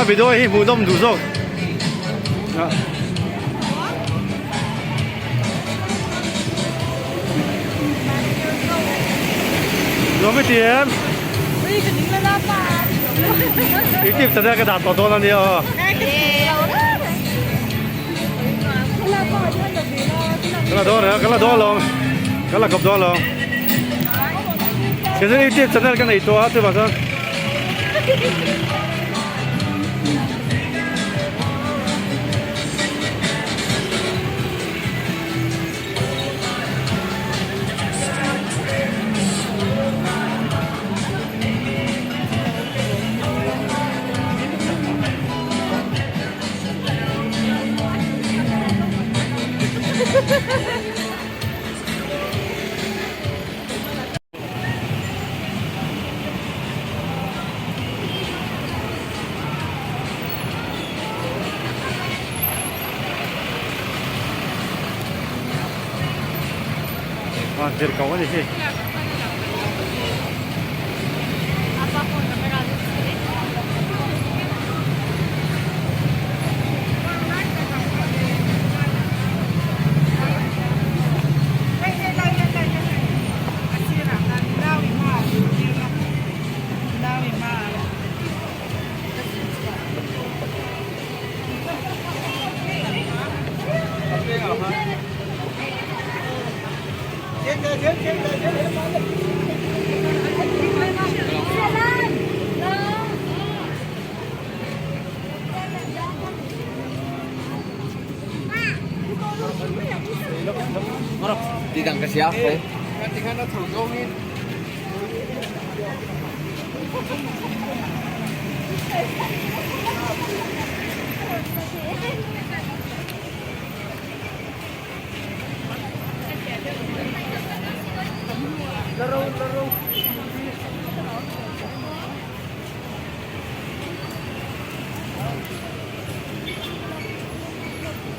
A video hi hmuhnawm duh zawk. Nuam i ti em? YouTube channel ka dah tawh dawn a nia aw. Ka la dawn a, ka la dawn alawm. Ka la kawp dawn alawm. Kei chu YouTube channel ka nei tawh a chuvang chuan. Tirhkoh a ni hi.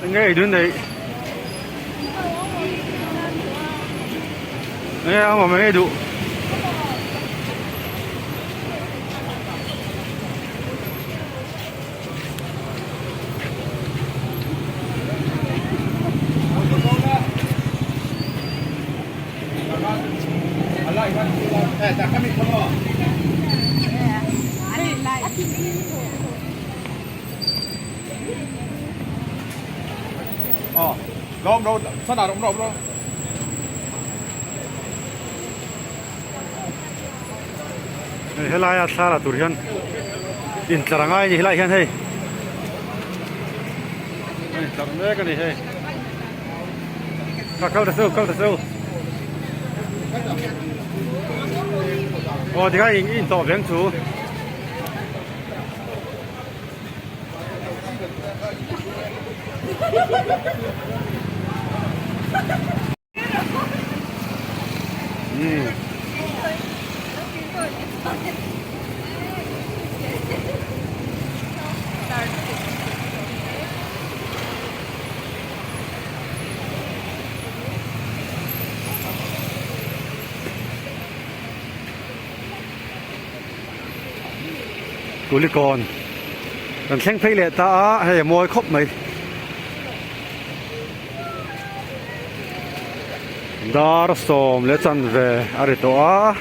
Enge ei dun nei Enge a awm enge duh. Helaia thla la tur hian intlar a ngai a ni helaiah hian hei a intlar mek a ni hei kal kal ta seuh kal ta seuh aw tikhan in intawh veng chu. Kulikawn kan thleng phei leh ta a hei a mawi khawp mai. Dar sawm leh chanve a ri tawh a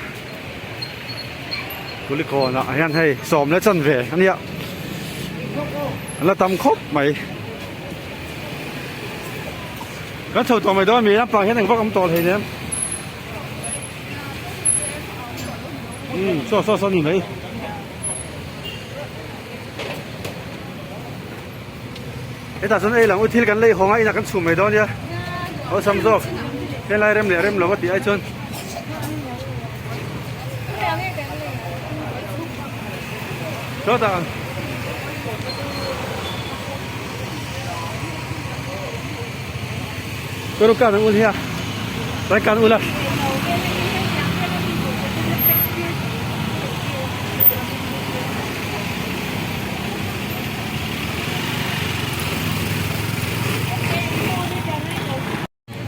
Kulikawn ah hian hei sawm leh chanve a nia an la tam khawp mai kan chho tawh mai dawn a mi lampang hian engvak awm tawh hleinem umm saw saw saw a ni mai. Hetah chuan ei lang u thil kan lei hawng a inah kan chhum mai dawn nia awlsam zawk helai rem leh rem lo a tih ai chuan sawtah Kawr kan ul hi a tlai kan ul a.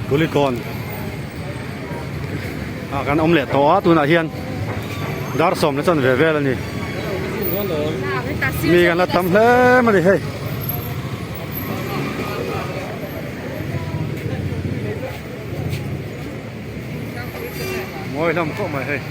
Kulikawn ah kan awm leh tawh a tunah hian dar sawm na chanve vel a ni. Mi kan la tam hle mai a ni hei. Mawi hlawm khawp mai hei.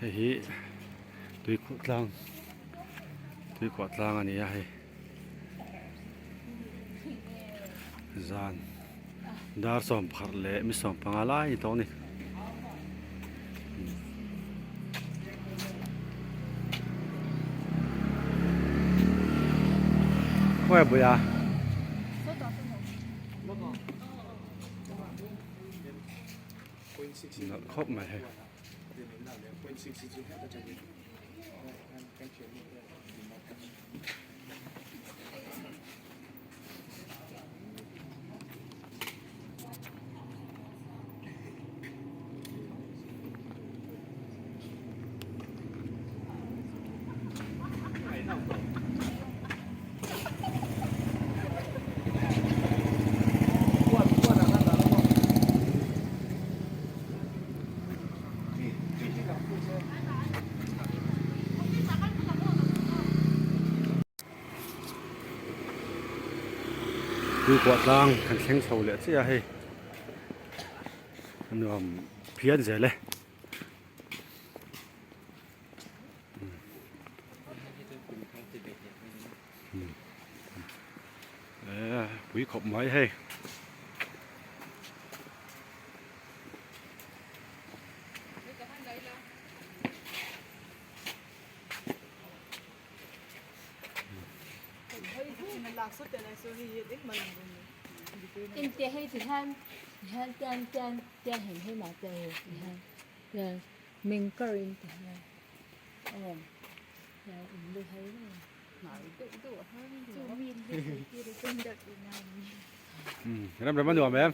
Hei hi tuikhuah tlang tuikhuah tlang a ni a hei zan dar sawmpharh leh mi sawmpanga lai a ni tawh a ni. Khawnge buia? Nalh khawp mai hei. Tuikuah tlang kan thleng chho leh chiah a hei a nuam phian zel e. Pui khawp mai hei. Ram ram a nuam em?